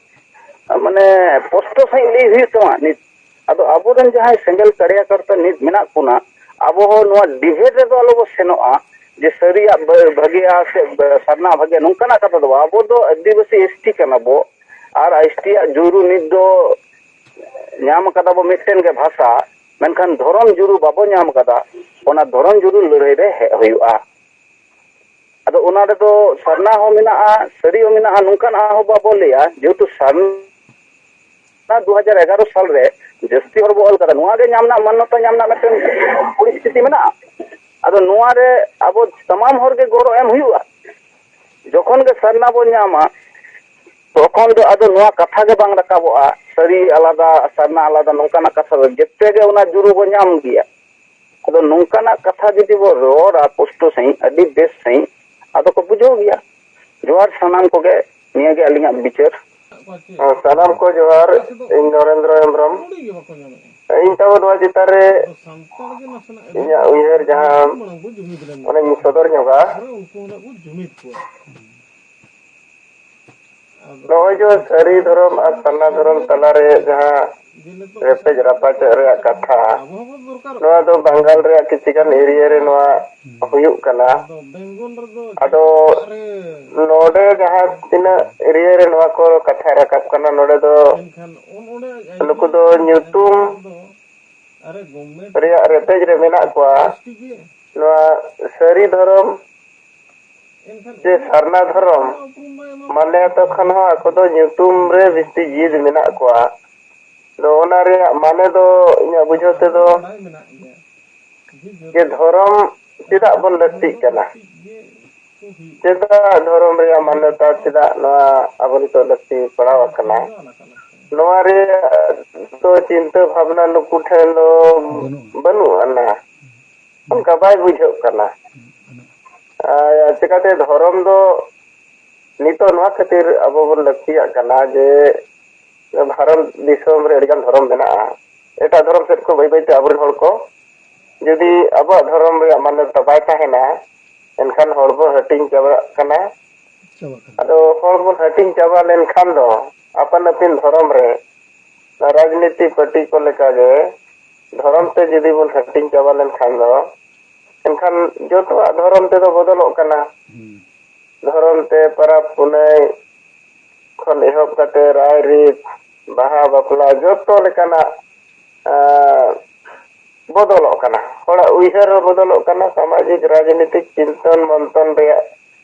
ᱢᱟᱱᱮ, ᱥᱯᱚᱥᱴᱚ ᱥᱟᱺᱦᱤᱡ ᱞᱟᱹᱭ ᱦᱩᱭᱩᱜ ᱛᱟᱢᱟ ᱱᱤᱛ᱾ ᱟᱫᱚ ᱟᱵᱚᱨᱮᱱ ᱡᱟᱦᱟᱸᱭ ᱥᱮᱸᱜᱮᱞ ᱠᱟᱲᱭᱟᱠᱟᱨᱛᱟ ᱱᱤᱛ ᱢᱮᱱᱟᱜ ᱵᱚᱱᱟ, ᱟᱵᱚ ᱦᱚᱸ ᱱᱚᱣᱟ ᱰᱤᱵᱮᱴ ᱨᱮᱫᱚ ᱟᱞᱚ ᱵᱚ ᱥᱮᱱᱚᱜᱼᱟ ᱡᱮ ᱥᱟᱹᱨᱤᱭᱟᱜ ᱵᱷᱟᱹ-, ᱵᱷᱟᱹᱜᱤᱭᱟ ᱥᱮ ᱵᱷᱟᱹ-, ᱥᱟᱨᱱᱟ ᱵᱷᱟᱹᱜᱤᱭᱟ, ᱱᱚᱝᱠᱟᱱᱟᱜ ᱠᱟᱛᱷᱟ ᱫᱚ ᱵᱟᱝ᱾ ᱟᱵᱚ ᱫᱚ ᱟᱹᱫᱤᱵᱟᱹᱥᱤ ᱮᱥ ᱴᱤ ᱠᱟᱱᱟ ᱵᱚ, ᱟᱨ ᱮᱥ ᱴᱤ ᱭᱟᱜ ᱡᱩᱨᱩ ᱱᱤᱛ ᱫᱚ ᱧᱟᱢ ᱠᱟᱫᱟ ᱵᱚ ᱢᱤᱫᱴᱮᱱ ᱜᱮ ᱵᱷᱟᱥᱟ, ᱢᱮᱱᱠᱷᱟᱱ ᱫᱷᱚᱨᱚᱢ ᱡᱩᱨᱩ ᱵᱟᱵᱚ ᱧᱟᱢ ᱠᱟᱫᱟ᱾ ᱚᱱᱟ ᱫᱷᱚᱨᱚᱢ ᱡᱩᱨᱩ ᱞᱟᱹᱲᱦᱟᱹᱭ ᱨᱮ ᱦᱮᱡ ᱦᱩᱭᱩᱜᱼᱟ᱾ ᱟᱫᱚ ᱚᱱᱟ ᱨᱮᱫᱚ ᱥᱟᱨᱱᱟ ᱦᱚᱸ ᱢᱮᱱᱟᱜᱼᱟ, ᱥᱟᱹᱨᱤ ᱦᱚᱸ ᱢᱮᱱᱟᱜᱼᱟ, ᱱᱚᱝᱠᱟᱱᱟᱜ ᱦᱚᱸ ᱵᱟᱵᱚ ᱞᱟᱹᱭᱟ, ᱡᱮᱦᱮᱛᱩ ᱥᱟᱨᱱᱟ ᱫᱩ ᱦᱟᱡᱟᱨ ᱮᱜᱟᱨᱚ ᱥᱟᱞ ᱨᱮ ᱡᱟᱹᱥᱛᱤ ᱦᱚᱲ ᱵᱚ ᱚᱞ ᱠᱟᱫᱟ, ᱱᱚᱣᱟ ᱜᱮ ᱧᱟᱢ ᱨᱮᱱᱟᱜ, ᱢᱟᱱᱱᱚᱛᱟ ᱧᱟᱢ ᱨᱮᱱᱟᱜ ᱢᱤᱫᱴᱮᱱ ᱯᱚᱨᱤᱥᱛᱷᱤᱛᱤ ᱢᱮᱱᱟᱜᱼᱟ᱾ ᱟᱫᱚ ᱱᱚᱣᱟ ᱨᱮ ᱟᱵᱚ ᱥᱟᱱᱟᱢ ᱦᱚᱲ ᱜᱮ ᱜᱚᱲᱚ ᱮᱢ ᱦᱩᱭᱩᱜᱼᱟ᱾ ᱡᱚᱠᱷᱚᱱ ᱜᱮ ᱥᱟᱨᱱᱟ ᱵᱚ ᱧᱟᱢᱟ, ᱛᱚᱠᱷᱚᱱ ᱫᱚ ᱟᱫᱚ ᱱᱚᱣᱟ ᱠᱟᱛᱷᱟ ᱜᱮ ᱵᱟᱝ ᱨᱟᱠᱟᱵᱚᱜᱼᱟ, ᱥᱟᱹᱨᱤ ᱟᱞᱟᱫᱟ, ᱥᱟᱨᱱᱟ ᱟᱞᱟᱫᱟ, ᱱᱚᱝᱠᱟᱱᱟᱜ ᱠᱟᱛᱷᱟ ᱫᱚ ᱡᱮᱛᱮ ᱜᱮ ᱚᱱᱟ ᱡᱩᱨᱩ ᱵᱚ ᱧᱟᱢ ᱜᱮᱭᱟ᱾ ᱟᱫᱚ ᱱᱚᱝᱠᱟᱱᱟᱜ ᱠᱟᱛᱷᱟ ᱡᱩᱫᱤ ᱵᱚ ᱨᱚᱲᱟ ᱯᱩᱥᱴᱟᱹ ᱥᱟᱺᱦᱤᱡ, ᱟᱹᱰᱤ ᱵᱮᱥ ᱥᱟᱺᱦᱤᱡ, ᱟᱫᱚ ᱠᱚ ᱵᱩᱡᱷᱟᱹᱣ ᱜᱮᱭᱟ᱾ ᱡᱚᱦᱟᱨ ᱥᱟᱱᱟᱢ ᱠᱚᱜᱮ, ᱱᱤᱭᱟᱹ ᱜᱮ ᱟᱹᱞᱤᱧᱟᱜ ᱵᱤᱪᱟᱹᱨ᱾ ᱥᱟᱱᱟᱢ ᱠᱚ ᱡᱚᱦᱟᱨ, ᱤᱧ ᱱᱚᱨᱮᱱᱫᱨᱚ ᱦᱮᱢᱵᱨᱚᱢ᱾ ᱤᱧ ᱛᱟᱵᱚ ᱱᱚᱣᱟ ᱪᱮᱛᱟᱱ ᱨᱮ ᱤᱧᱟᱹᱜ ᱩᱭᱦᱟᱹᱨ ᱡᱟᱦᱟᱸ ᱚᱱᱮᱧ ᱥᱚᱫᱚᱨ ᱧᱚᱜᱟ, ᱱᱚᱜᱼᱚᱭ ᱡᱮ ᱥᱟᱹᱨᱤ ᱫᱷᱚᱨᱚᱢ ᱟᱨ ᱥᱟᱨᱱᱟ ᱫᱷᱚᱨᱚᱢ ᱛᱟᱞᱟᱨᱮ ᱡᱟᱦᱟᱸ ᱨᱮᱯᱮᱡ ᱨᱟᱯᱟᱪᱚᱜ ᱨᱮᱭᱟᱜ ᱠᱟᱛᱷᱟ, ᱱᱚᱣᱟ ᱫᱚ ᱵᱟᱝᱜᱟᱞ ᱨᱮᱭᱟᱜ ᱠᱤᱪᱷᱩ ᱜᱟᱱ ᱮᱨᱤᱭᱟ ᱨᱮ ᱱᱚᱣᱟ ᱦᱩᱭᱩᱜ ᱠᱟᱱᱟ᱾ ᱟᱫᱚ ᱱᱚᱰᱮ ᱡᱟᱦᱟᱸ ᱛᱤᱱᱟᱹᱜ ᱮᱨᱤᱭᱟ ᱨᱮ ᱱᱚᱣᱟ ᱠᱚ ᱠᱟᱛᱷᱟ ᱨᱟᱠᱟᱵ ᱠᱟᱱᱟ, ᱱᱚᱰᱮ ᱫᱚ ᱱᱩᱠᱩ ᱫᱚ ᱧᱩᱛᱩᱢ ᱨᱮᱭᱟᱜ ᱨᱮᱯᱮᱡ ᱨᱮ ᱢᱮᱱᱟᱜ ᱠᱚᱣᱟ᱾ ᱱᱚᱣᱟ ᱥᱟᱹᱨᱤ ᱫᱷᱚᱨᱚᱢ ᱡᱮ ᱥᱟᱨᱱᱟ ᱫᱷᱚᱨᱚᱢ ᱢᱟᱱᱮ ᱛᱚᱠᱷᱚᱱ ᱦᱚᱸ ᱟᱠᱚ ᱫᱚ ᱧᱩᱛᱩᱢ ᱨᱮ ᱵᱮᱥᱤ ᱡᱤᱫ ᱢᱮᱱᱟᱜ ᱠᱚᱣᱟ᱾ ᱟᱫᱚ ᱚᱱᱟ ᱨᱮᱭᱟᱜ ᱢᱟᱱᱮ ᱫᱚ ᱤᱧᱟᱹᱜ ᱵᱩᱡᱷᱟᱹᱣ ᱛᱮᱫᱚ ᱡᱮ ᱫᱷᱚᱨᱚᱢ ᱪᱮᱫᱟᱜ ᱵᱚᱱ ᱞᱟᱹᱠᱛᱤᱜ ᱠᱟᱱᱟ? ᱪᱮᱫᱟᱜ ᱫᱷᱚᱨᱚᱢ ᱨᱮᱭᱟᱜ ᱢᱟᱱᱭᱚᱛᱟ ᱪᱮᱫᱟᱜ ᱱᱚᱣᱟ ᱟᱵᱚ ᱱᱤᱛᱚᱜ ᱞᱟᱹᱠᱛᱤ ᱯᱟᱲᱟᱣ ᱟᱠᱟᱱᱟ? ᱱᱚᱣᱟ ᱨᱮᱭᱟᱜ ᱫᱚ ᱪᱤᱱᱛᱟᱹ ᱵᱷᱟᱵᱽᱱᱟ ᱱᱩᱠᱩ ᱴᱷᱮᱱ ᱫᱚ ᱵᱟᱹᱱᱩᱜ ᱟᱱᱟ᱾ ᱚᱱᱠᱟ ᱵᱟᱭ ᱵᱩᱡᱷᱟᱹᱜ ᱠᱟᱱᱟ᱾ ᱟᱨ ᱪᱤᱠᱟᱹᱛᱮ ᱫᱷᱚᱨᱚᱢ ᱫᱚ ᱱᱤᱛᱚᱜ ᱱᱚᱣᱟ ᱠᱷᱟᱹᱛᱤᱨ ᱟᱵᱚ ᱵᱚᱱ ᱞᱟᱹᱠᱛᱤᱭᱟᱜ ᱠᱟᱱᱟ ᱡᱮ ᱵᱷᱟᱨᱚᱛ ᱫᱤᱥᱚᱢ ᱨᱮ ᱟᱹᱰᱤᱜᱟᱱ ᱫᱷᱚᱨᱚᱢ ᱢᱮᱱᱟᱜᱼᱟ᱾ ᱮᱴᱟᱜ ᱫᱷᱚᱨᱚᱢ ᱥᱮᱫ ᱠᱚ ᱵᱟᱹᱭ ᱵᱟᱹᱭᱛᱮ ᱟᱵᱚᱨᱮᱱ ᱦᱚᱲ ᱠᱚ ᱡᱩᱫᱤ ᱟᱵᱚᱣᱟᱜ ᱫᱷᱚᱨᱚᱢ ᱨᱮᱭᱟᱜ ᱢᱟᱱᱭᱚᱛᱟ ᱵᱟᱭ ᱛᱟᱦᱮᱱᱟ, ᱮᱱᱠᱷᱟᱱ ᱦᱚᱲ ᱵᱚ ᱦᱟᱹᱴᱤᱧ ᱪᱟᱵᱟᱜ ᱠᱟᱱᱟ᱾ ᱪᱟᱵᱟᱜ ᱠᱟᱱᱟ᱾ ᱟᱫᱚ ᱦᱚᱲ ᱵᱚᱱ ᱦᱟᱹᱴᱤᱧ ᱪᱟᱵᱟ ᱞᱮᱱᱠᱷᱟᱱ ᱫᱚ ᱟᱯᱟᱱ ᱟᱹᱯᱤᱱ ᱫᱷᱚᱨᱚᱢ ᱨᱮ ᱨᱟᱡᱽᱱᱤᱛᱤ ᱯᱟᱹᱴᱤ ᱠᱚ ᱞᱮᱠᱟᱜᱮ ᱫᱷᱚᱨᱚᱢ ᱛᱮ ᱡᱩᱫᱤ ᱵᱚᱱ ᱦᱟᱹᱴᱤᱧ ᱪᱟᱵᱟ ᱞᱮᱱᱠᱷᱟᱱ ᱫᱚ, ᱮᱱᱠᱷᱟᱱ ᱡᱚᱛᱚᱣᱟᱜ ᱫᱷᱚᱨᱚᱢ ᱛᱮᱫᱚ ᱵᱚᱫᱚᱞᱚᱜ ᱠᱟᱱᱟ᱾ ᱦᱩᱸ᱾ ᱫᱷᱚᱨᱚᱢ ᱛᱮ ᱯᱟᱨᱟᱵᱽ ᱯᱩᱱᱟᱹᱭ ᱠᱷᱚᱱ ᱮᱦᱚᱵ ᱠᱟᱛᱮ ᱨᱟᱭ ᱨᱤᱛ, ᱵᱟᱦᱟ ᱵᱟᱯᱞᱟ, ᱡᱚᱛᱚ ᱞᱮᱠᱟᱱᱟᱜ ᱟᱸ, ᱵᱚᱫᱚᱞᱚᱜ ᱠᱟᱱᱟ᱾ ᱦᱚᱲᱟᱜ ᱩᱭᱦᱟᱹᱨ ᱦᱚᱸ ᱵᱚᱫᱚᱞᱚᱜ ᱠᱟᱱᱟ, ᱥᱟᱢᱟᱡᱤᱠ ᱨᱟᱡᱽᱱᱤᱛᱤᱠ ᱪᱤᱱᱛᱚᱱ ᱢᱚᱱᱛᱚᱱ ᱨᱮᱭᱟᱜ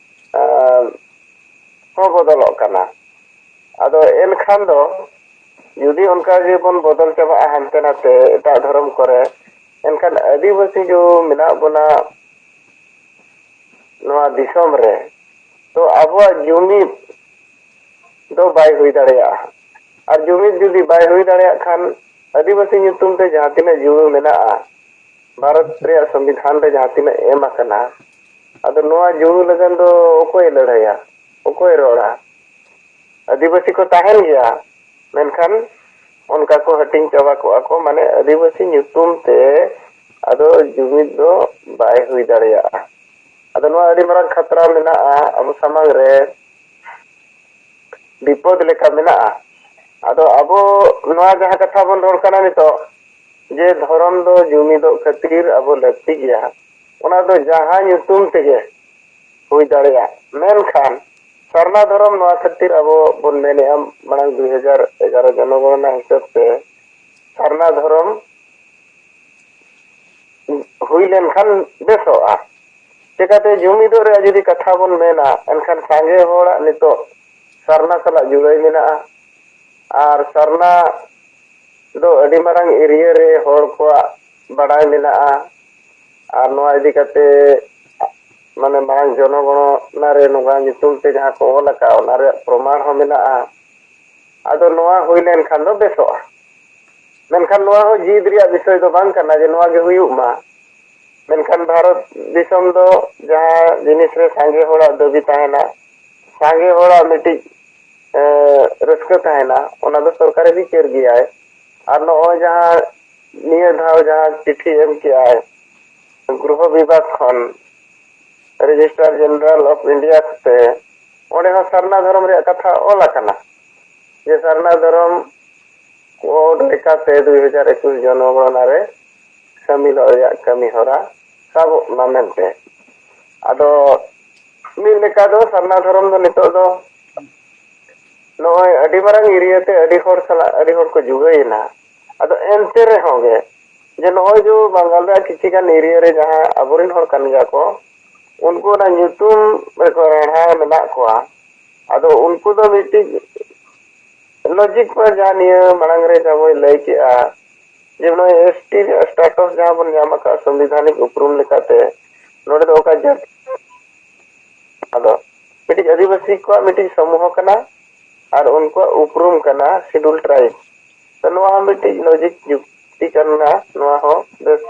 ᱟᱸ, ᱦᱚᱸ ᱵᱚᱫᱚᱞᱚᱜ ᱠᱟᱱᱟ᱾ ᱟᱫᱚ ᱮᱱᱠᱷᱟᱱ ᱫᱚ ᱡᱩᱫᱤ ᱚᱱᱠᱟ ᱜᱮᱵᱚᱱ ᱵᱚᱫᱚᱞ ᱪᱟᱵᱟᱜᱼᱟ ᱦᱟᱱᱛᱮ ᱱᱟᱛᱮ ᱮᱴᱟᱜ ᱫᱷᱚᱨᱚᱢ ᱠᱚᱨᱮ, ᱮᱱᱠᱷᱟᱱ ᱟᱹᱫᱤᱵᱟᱹᱥᱤ ᱡᱚ ᱢᱮᱱᱟᱜ ᱵᱚᱱᱟ ᱱᱚᱣᱟ ᱫᱤᱥᱚᱢ ᱨᱮ, ᱛᱚ ᱟᱵᱚᱣᱟᱜ ᱡᱩᱢᱤᱫ ᱫᱚ ᱵᱟᱭ ᱦᱩᱭ ᱫᱟᱲᱮᱭᱟᱜᱼᱟ᱾ ᱟᱨ ᱡᱩᱢᱤᱫ ᱡᱩᱫᱤ ᱵᱟᱭ ᱦᱩᱭ ᱫᱟᱲᱮᱭᱟᱜ ᱠᱷᱟᱱ, ᱟᱹᱫᱤᱵᱟᱹᱥᱤ ᱧᱩᱛᱩᱢ ᱛᱮ ᱡᱟᱦᱟᱸ ᱛᱤᱱᱟᱹᱜ ᱡᱩᱲᱩ ᱢᱮᱱᱟᱜᱼᱟ, ᱵᱷᱟᱨᱚᱛ ᱨᱮᱭᱟᱜ ᱥᱚᱝᱵᱤᱫᱷᱟᱱ ᱨᱮ ᱡᱟᱦᱟᱸ ᱛᱤᱱᱟᱹᱜ ᱮᱢ ᱟᱠᱟᱱᱟ, ᱟᱫᱚ ᱱᱚᱣᱟ ᱡᱩᱲᱩ ᱞᱟᱹᱜᱤᱫ ᱫᱚ ᱚᱠᱚᱭᱮ ᱞᱟᱹᱲᱦᱟᱹᱭᱟ? ᱚᱠᱚᱭᱮ ᱨᱚᱲᱟ? ᱟᱹᱫᱤᱵᱟᱹᱥᱤ ᱠᱚ ᱛᱟᱦᱮᱱ ᱜᱮᱭᱟ, ᱢᱮᱱᱠᱷᱟᱱ ᱚᱱᱠᱟ ᱠᱚ ᱦᱟᱹᱴᱤᱧ ᱪᱟᱵᱟ ᱠᱚᱜᱼᱟ ᱠᱚ, ᱢᱟᱱᱮ ᱟᱹᱫᱤᱵᱟᱹᱥᱤ ᱧᱩᱛᱩᱢ ᱛᱮ ᱟᱫᱚ ᱡᱩᱢᱤᱫ ᱫᱚ ᱵᱟᱭ ᱦᱩᱭ ᱫᱟᱲᱮᱭᱟᱜᱼᱟ᱾ ᱟᱫᱚ ᱱᱚᱣᱟ ᱟᱹᱰᱤ ᱢᱟᱨᱟᱝ ᱠᱷᱟᱛᱨᱟ ᱢᱮᱱᱟᱜᱼᱟ ᱟᱵᱚ ᱥᱟᱢᱟᱝ ᱨᱮ, ᱵᱤᱯᱚᱫ ᱞᱮᱠᱟ ᱢᱮᱱᱟᱜᱼᱟ᱾ ᱟᱫᱚ ᱟᱵᱚ ᱱᱚᱣᱟ ᱡᱟᱦᱟᱸ ᱠᱟᱛᱷᱟ ᱵᱚᱱ ᱨᱚᱲ ᱠᱟᱱᱟ ᱱᱤᱛᱚᱜ, ᱡᱮ ᱫᱷᱚᱨᱚᱢ ᱫᱚ ᱡᱩᱢᱤᱫᱚᱜ ᱠᱷᱟᱹᱛᱤᱨ ᱟᱵᱚ ᱞᱟᱹᱠᱛᱤ ᱜᱮᱭᱟ, ᱚᱱᱟ ᱫᱚ ᱡᱟᱦᱟᱸ ᱧᱩᱛᱩᱢ ᱛᱮᱜᱮ ᱦᱩᱭ ᱫᱟᱲᱮᱭᱟᱜ, ᱢᱮᱱᱠᱷᱟᱱ ᱥᱟᱨᱱᱟ ᱫᱷᱚᱨᱚᱢ ᱱᱚᱣᱟ ᱠᱷᱟᱹᱛᱤᱨ ᱟᱵᱚ ᱵᱚᱱ ᱢᱮᱱᱮᱫᱼᱟ, ᱢᱟᱲᱟᱝ ᱫᱩᱭ ᱦᱟᱡᱟᱨ ᱮᱜᱟᱨᱚ ᱡᱚᱱᱚᱜᱚᱬᱱᱟ ᱦᱤᱥᱟᱹᱵ ᱛᱮ ᱥᱟᱨᱱᱟ ᱫᱷᱚᱨᱚᱢ ᱦᱩᱭ ᱞᱮᱱᱠᱷᱟᱱ ᱵᱮᱥᱚᱜᱼᱟ᱾ ᱪᱮᱠᱟᱛᱮ ᱡᱩᱢᱤᱫᱚᱜ ᱨᱮᱭᱟᱜ ᱡᱩᱫᱤ ᱠᱟᱛᱷᱟ ᱵᱚᱱ ᱢᱮᱱᱟ, ᱮᱱᱠᱷᱟᱱ ᱥᱟᱸᱜᱮ ᱦᱚᱲᱟᱜ ᱱᱤᱛᱚᱜ ᱥᱟᱨᱱᱟ ᱥᱟᱞᱟᱜ ᱡᱩᱲᱟᱹᱭ ᱢᱮᱱᱟᱜᱼᱟ᱾ ᱟᱨ ᱥᱟᱨᱱᱟ ᱫᱚ ᱟᱹᱰᱤ ᱢᱟᱨᱟᱝ ᱮᱨᱤᱭᱟ ᱨᱮ ᱦᱚᱲ ᱠᱚᱣᱟᱜ ᱵᱟᱰᱟᱭ ᱢᱮᱱᱟᱜᱼᱟ᱾ ᱟᱨ ᱱᱚᱣᱟ ᱤᱫᱤ ᱠᱟᱛᱮ ᱢᱟᱱᱮ ᱢᱟᱨᱟᱝ ᱡᱚᱱᱚᱜᱚᱬᱚᱱᱟ ᱨᱮ ᱱᱚᱝᱠᱟ ᱧᱩᱛᱩᱢ ᱛᱮ ᱡᱟᱦᱟᱸ ᱠᱚ ᱚᱞ ᱟᱠᱟᱫ, ᱚᱱᱟ ᱨᱮᱭᱟᱜ ᱯᱨᱚᱢᱟᱬ ᱦᱚᱸ ᱢᱮᱱᱟᱜᱼᱟ᱾ ᱟᱫᱚ ᱱᱚᱣᱟ ᱦᱩᱭ ᱞᱮᱱᱠᱷᱟᱱ ᱫᱚ ᱵᱮᱥᱚᱜᱼᱟ᱾ ᱢᱮᱱᱠᱷᱟᱱ ᱱᱚᱣᱟ ᱦᱚᱸ ᱡᱤᱫ ᱨᱮᱭᱟᱜ ᱵᱤᱥᱚᱭ ᱫᱚ ᱵᱟᱝ ᱠᱟᱱᱟ ᱡᱮ ᱱᱚᱣᱟ ᱜᱮ ᱦᱩᱭᱩᱜ ᱢᱟ᱾ ᱢᱮᱱᱠᱷᱟᱱ ᱵᱷᱟᱨᱚᱛ ᱫᱤᱥᱚᱢ ᱫᱚ ᱡᱟᱦᱟᱸ ᱡᱤᱱᱤᱥ ᱨᱮ ᱥᱟᱸᱜᱮ ᱦᱚᱲᱟᱜ ᱫᱟᱹᱵᱤ ᱛᱟᱦᱮᱱᱟ, ᱥᱟᱸᱜᱮ ᱦᱚᱲᱟᱜ ᱢᱤᱫᱴᱤᱡ, ᱮ, ᱨᱟᱹᱥᱠᱟᱹ ᱛᱟᱦᱮᱱᱟ, ᱚᱱᱟ ᱫᱚ ᱥᱚᱨᱠᱟᱨᱮ ᱵᱤᱪᱟᱹᱨ ᱜᱮᱭᱟᱭ᱾ ᱟᱨ ᱱᱚᱜᱼᱚᱭ ᱡᱟᱦᱟᱸ ᱱᱤᱭᱟᱹ ᱫᱷᱟᱣ ᱡᱟᱦᱟᱸ ᱪᱤᱴᱷᱤ ᱮᱢ ᱠᱮᱜᱼᱟᱭ ᱜᱨᱚᱦᱚ ᱵᱤᱵᱷᱟᱜᱽ ᱠᱷᱚᱱ, ᱨᱮᱡᱤᱥᱴᱟᱨ ᱡᱮᱱᱟᱨᱮᱞ ᱚᱯᱷ ᱤᱱᱰᱤᱭᱟ ᱛᱮ, ᱚᱸᱰᱮ ᱦᱚᱸ ᱥᱟᱨᱱᱟ ᱫᱷᱚᱨᱚᱢ ᱨᱮᱭᱟᱜ ᱠᱟᱛᱷᱟ ᱚᱞ ᱟᱠᱟᱱᱟ ᱡᱮ ᱥᱟᱨᱱᱟ ᱫᱷᱚᱨᱚᱢ ᱠᱳᱰ ᱞᱮᱠᱟᱛᱮ ᱫᱩᱭ ᱦᱟᱡᱟᱨ ᱮᱠᱩᱥ ᱡᱚᱱᱚᱜᱚᱬᱚᱱᱟ ᱨᱮ ᱥᱟᱹᱢᱤᱞᱚᱜ ᱨᱮᱭᱟᱜ ᱠᱟᱹᱢᱤ ᱦᱚᱨᱟ ᱥᱟᱵᱚᱜ ᱢᱟ ᱢᱮᱱᱛᱮ᱾ ᱟᱫᱚ ᱢᱤᱫ ᱞᱮᱠᱟ ᱫᱚ ᱥᱟᱨᱱᱟ ᱫᱷᱚᱨᱚᱢ ᱫᱚ ᱱᱤᱛᱚᱜ ᱫᱚ ᱱᱚᱜᱼᱚᱭ ᱟᱹᱰᱤ ᱢᱟᱨᱟᱝ ᱮᱨᱤᱭᱟ ᱛᱮ ᱟᱹᱰᱤ ᱦᱚᱲ ᱥᱟᱞᱟᱜ ᱟᱹᱰᱤ ᱦᱚᱲ ᱠᱚ ᱡᱩᱜᱟᱹᱭᱮᱱᱟ᱾ ᱟᱫᱚ ᱮᱱᱛᱮ ᱨᱮᱦᱚᱸ ᱜᱮ ᱡᱮ ᱱᱚᱜᱼᱚᱭ ᱡᱮ ᱵᱟᱝᱜᱟᱞ ᱨᱮᱭᱟᱜ ᱠᱤᱪᱷᱤ ᱜᱟᱱ ᱮᱨᱤᱭᱟ ᱨᱮ ᱡᱟᱦᱟᱸ ᱟᱵᱚᱨᱮᱱ ᱦᱚᱲ ᱠᱟᱱ ᱜᱮᱭᱟ ᱠᱚ, ᱩᱱᱠᱩ ᱚᱱᱟ ᱧᱩᱛᱩᱢ ᱨᱮᱠᱚ ᱨᱮᱲᱦᱟ ᱢᱮᱱᱟᱜ ᱠᱚᱣᱟ᱾ ᱟᱫᱚ ᱩᱱᱠᱩ ᱫᱚ ᱢᱤᱫᱴᱤᱡ ᱞᱚᱡᱤᱠ ᱢᱟ ᱡᱟᱦᱟᱸ ᱱᱤᱭᱟᱹ ᱢᱟᱲᱟᱝ ᱨᱮ ᱡᱟᱦᱟᱸ ᱵᱚᱱ ᱞᱟᱹᱭ ᱠᱮᱜᱼᱟ, ᱡᱮ ᱱᱚᱜᱼᱚᱭ ᱮᱥ ᱴᱤ ᱨᱮᱭᱟᱜ ᱥᱴᱟᱴᱟᱥ ᱡᱟᱦᱟᱸ ᱵᱚᱱ ᱧᱟᱢ ᱟᱠᱟᱫ ᱥᱚᱝᱵᱤᱫᱷᱟᱱᱤᱠ ᱩᱯᱨᱩᱢ ᱞᱮᱠᱟᱛᱮ, ᱱᱚᱰᱮ ᱫᱚ ᱚᱠᱟ ᱡᱟᱹᱛ, ᱟᱫᱚ ᱢᱤᱫᱴᱤᱡ ᱟᱹᱫᱤᱵᱟᱹᱥᱤ ᱠᱚᱣᱟᱜ ᱢᱤᱫᱴᱤᱡ ᱥᱚᱢᱩᱦᱚ ᱠᱟᱱᱟ ᱟᱨ ᱩᱱᱠᱩᱣᱟᱜ ᱩᱯᱨᱩᱢ ᱠᱟᱱᱟ ᱥᱤᱰᱩᱞ ᱴᱨᱟᱭᱤᱵᱽ᱾ ᱛᱚ ᱱᱚᱣᱟ ᱦᱚᱸ ᱢᱤᱫᱴᱤᱡ ᱞᱚᱡᱤᱠ ᱡᱩᱠᱛᱤ ᱠᱟᱱᱟ, ᱱᱚᱣᱟ ᱦᱚᱸ ᱵᱮᱥ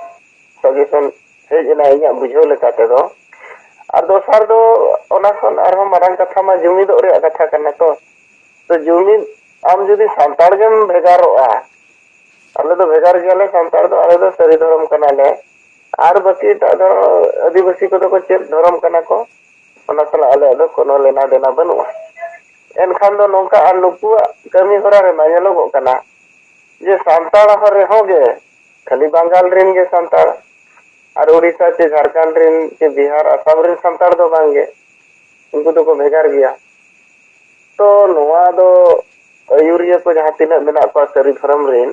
ᱥᱟᱡᱮᱥᱚᱱ ᱦᱮᱡ ᱮᱱᱟ ᱤᱧᱟᱹᱜ ᱵᱩᱡᱷᱟᱹᱣ ᱞᱮᱠᱟ ᱛᱮᱫᱚ᱾ ᱟᱨ ᱫᱚᱥᱟᱨ ᱫᱚ ᱚᱱᱟ ᱠᱷᱚᱱ ᱟᱨᱦᱚᱸ ᱢᱟᱨᱟᱝ ᱠᱟᱛᱷᱟ ᱢᱟ ᱡᱩᱢᱤᱫᱚᱜ ᱨᱮᱭᱟᱜ ᱠᱟᱛᱷᱟ ᱠᱟᱱᱟ᱾ ᱛᱚ, ᱛᱚ ᱡᱩᱢᱤᱫ, ᱟᱢ ᱡᱩᱫᱤ ᱥᱟᱱᱛᱟᱲ ᱜᱮᱢ ᱵᱷᱮᱜᱟᱨᱚᱜᱼᱟ, ᱟᱞᱮ ᱫᱚ ᱵᱷᱮᱜᱟᱨ ᱜᱮᱭᱟᱞᱮ ᱥᱟᱱᱛᱟᱲ ᱫᱚ, ᱟᱞᱮ ᱫᱚ ᱥᱟᱹᱨᱤ ᱫᱷᱚᱨᱚᱢ ᱠᱟᱱᱟᱞᱮ, ᱟᱨ ᱵᱟᱹᱠᱤ ᱮᱴᱟᱜ ᱫᱷᱚᱨᱚᱢ ᱟᱹᱫᱤᱵᱟᱹᱥᱤ ᱠᱚᱫᱚ ᱠᱚ ᱪᱮᱫ ᱫᱷᱚᱨᱚᱢ ᱠᱟᱱᱟ ᱠᱚ, ᱚᱱᱟ ᱥᱟᱞᱟᱜ ᱟᱞᱮᱭᱟᱜ ᱫᱚ ᱠᱳᱱᱳ ᱞᱮᱱᱟ ᱫᱮᱱᱟ ᱵᱟᱹᱱᱩᱜᱼᱟ᱾ ᱮᱱᱠᱷᱟᱱ ᱫᱚ ᱱᱚᱝᱠᱟ ᱟᱨ ᱱᱩᱠᱩᱣᱟᱜ ᱠᱟᱹᱢᱤ ᱦᱚᱨᱟ ᱨᱮᱢᱟ ᱧᱮᱞᱚᱜᱚᱜ ᱠᱟᱱᱟ ᱡᱮ ᱥᱟᱱᱛᱟᱲ ᱦᱚᱲ ᱨᱮᱦᱚᱸ ᱜᱮ ᱠᱷᱟᱹᱞᱤ ᱵᱟᱝᱜᱟᱞ ᱨᱮᱱ ᱜᱮ ᱥᱟᱱᱛᱟᱲ, ᱟᱨ ᱩᱲᱤᱥᱥᱟ ᱪᱮ ᱡᱷᱟᱲᱠᱷᱚᱸᱰ ᱨᱮᱱ ᱪᱮ ᱵᱤᱦᱟᱨ ᱟᱥᱟᱢ ᱨᱮᱱ ᱥᱟᱱᱛᱟᱲ ᱫᱚ ᱵᱟᱝ ᱜᱮ, ᱩᱱᱠᱩ ᱫᱚᱠᱚ ᱵᱷᱮᱜᱟᱨ ᱜᱮᱭᱟ᱾ ᱛᱚ ᱱᱚᱣᱟ ᱫᱚ ᱟᱹᱭᱩᱨᱤᱭᱟᱹ ᱠᱚ ᱡᱟᱦᱟᱸ ᱛᱤᱱᱟᱹᱜ ᱢᱮᱱᱟᱜ ᱠᱚᱣᱟ ᱥᱟᱹᱨᱤ ᱫᱷᱚᱨᱚᱢ ᱨᱮᱱ,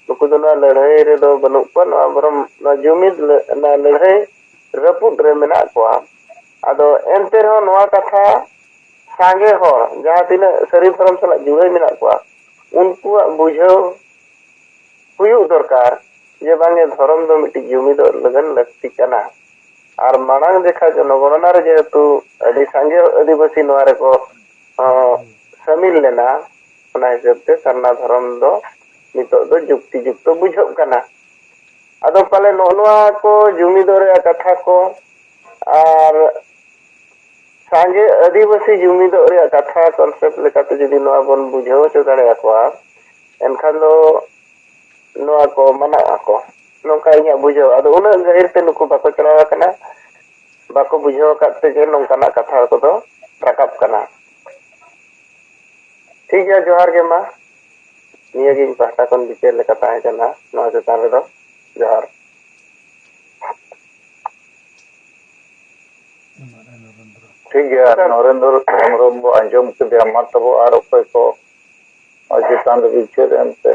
ᱱᱩᱠᱩ ᱫᱚ ᱱᱚᱣᱟ ᱞᱟᱹᱲᱦᱟᱹᱭ ᱨᱮᱫᱚ ᱵᱟᱹᱱᱩᱜ ᱠᱚᱣᱟ᱾ ᱱᱚᱣᱟ ᱵᱚᱨᱚᱝ ᱱᱚᱣᱟ ᱡᱩᱢᱤᱫ ᱞᱟᱹ-, ᱱᱚᱣᱟ ᱞᱟᱹᱲᱦᱟᱹᱭ ᱨᱟᱹᱯᱩᱫ ᱨᱮ ᱢᱮᱱᱟᱜ ᱠᱚᱣᱟ᱾ ᱟᱫᱚ ᱮᱱᱛᱮ ᱨᱮᱦᱚᱸ ᱱᱚᱣᱟ ᱠᱟᱛᱷᱟ ᱥᱟᱸᱜᱮ ᱦᱚᱲ, ᱡᱟᱦᱟᱸ ᱛᱤᱱᱟᱹᱜ ᱥᱟᱹᱨᱤ ᱫᱷᱚᱨᱚᱢ ᱥᱟᱞᱟᱜ ᱡᱩᱲᱟᱹᱣ ᱢᱮᱱᱟᱜ ᱠᱚᱣᱟ, ᱩᱱᱠᱩᱣᱟᱜ ᱵᱩᱡᱷᱟᱹᱣ ᱦᱩᱭᱩᱜ ᱫᱚᱨᱠᱟᱨ ᱡᱮ ᱵᱟᱝ ᱮ ᱫᱷᱚᱨᱚᱢ ᱫᱚ ᱢᱤᱫᱴᱤᱡ ᱡᱩᱢᱤᱫᱚᱜ ᱞᱟᱹᱜᱤᱫ ᱞᱟᱹᱠᱛᱤ ᱠᱟᱱᱟ᱾ ᱟᱨ ᱢᱟᱲᱟᱝ ᱡᱚᱠᱷᱟ ᱡᱚᱱᱚᱜᱚᱬᱱᱟ ᱨᱮ ᱡᱮᱦᱮᱛᱩ ᱟᱹᱰᱤ ᱥᱟᱸᱜᱮ ᱟᱹᱫᱤᱵᱟᱹᱥᱤ ᱱᱚᱣᱟ ᱨᱮᱠᱚ, ᱦᱚᱸ, ᱥᱟᱹᱢᱤᱞ ᱞᱮᱱᱟ, ᱚᱱᱟ ᱦᱤᱥᱟᱹᱵ ᱛᱮ ᱥᱟᱨᱱᱟ ᱫᱷᱚᱨᱚᱢ ᱫᱚ ᱱᱤᱛᱚᱜ ᱫᱚ ᱡᱩᱠᱛᱤ ᱡᱩᱠᱛᱚ ᱵᱩᱡᱷᱟᱹᱜ ᱠᱟᱱᱟ᱾ ᱟᱫᱚ ᱯᱟᱞᱮ ᱱᱚᱜᱼᱚ ᱱᱚᱣᱟ ᱠᱚ ᱡᱩᱢᱤᱫᱚᱜ ᱨᱮᱭᱟᱜ ᱠᱟᱛᱷᱟ ᱠᱚ ᱟᱨ ᱥᱟᱸᱜᱮ ᱟᱹᱫᱤᱵᱟᱹᱥᱤ ᱡᱩᱢᱤᱫᱚᱜ ᱨᱮᱭᱟᱜ ᱠᱟᱛᱷᱟ ᱠᱚᱱᱥᱮᱯᱴ ᱞᱮᱠᱟᱛᱮ ᱡᱩᱫᱤ ᱱᱚᱣᱟ ᱵᱚᱱ ᱵᱩᱡᱷᱟᱹᱣ ᱦᱚᱪᱚ ᱫᱟᱲᱮᱭᱟᱠᱚᱣᱟ, ᱮᱱᱠᱷᱟᱱ ᱫᱚ ᱱᱚᱣᱟ ᱠᱚ ᱢᱟᱱᱟᱜ ᱟᱠᱚ, ᱱᱚᱝᱠᱟ ᱤᱧᱟᱹᱜ ᱵᱩᱡᱷᱟᱹᱣ᱾ ᱟᱫᱚ ᱩᱱᱟᱹᱜ ᱜᱟᱹᱦᱤᱨ ᱛᱮ ᱱᱩᱠᱩ ᱵᱟᱠᱚ ᱪᱟᱞᱟᱣ ᱟᱠᱟᱱᱟ, ᱵᱟᱠᱚ ᱵᱩᱡᱷᱟᱹᱣ ᱟᱠᱟᱫ ᱛᱮᱜᱮ ᱱᱚᱝᱠᱟᱱᱟᱜ ᱠᱟᱛᱷᱟ ᱠᱚᱫᱚ ᱨᱟᱠᱟᱵ ᱠᱟᱱᱟ᱾ ᱴᱷᱤᱠ ᱜᱮᱭᱟ, ᱡᱚᱦᱟᱨ ᱜᱮ ᱢᱟ᱾ ᱱᱤᱭᱟᱹ ᱜᱮ ᱤᱧ ᱯᱟᱦᱴᱟ ᱠᱷᱚᱱ ᱵᱤᱪᱟᱹᱨ ᱞᱮᱠᱟ ᱛᱟᱦᱮᱸ ᱠᱟᱱᱟ ᱱᱚᱣᱟ ᱪᱮᱛᱟᱱ ᱨᱮᱫᱚ᱾ ᱡᱚᱦᱟᱨ᱾ ᱴᱷᱤᱠ ᱜᱮᱭᱟ, ᱱᱚᱨᱮᱱᱫᱨᱚ ᱦᱮᱢᱵᱨᱚᱢ ᱵᱚ ᱟᱸᱡᱚᱢ ᱠᱮᱫᱮᱭᱟ᱾ ᱢᱟ ᱛᱚᱵᱮ ᱟᱨ ᱚᱠᱚᱭ ᱠᱚ ᱱᱚᱣᱟ ᱪᱮᱛᱟᱱ ᱨᱮ ᱵᱤᱪᱟᱹᱨ ᱮᱢ ᱯᱮ᱾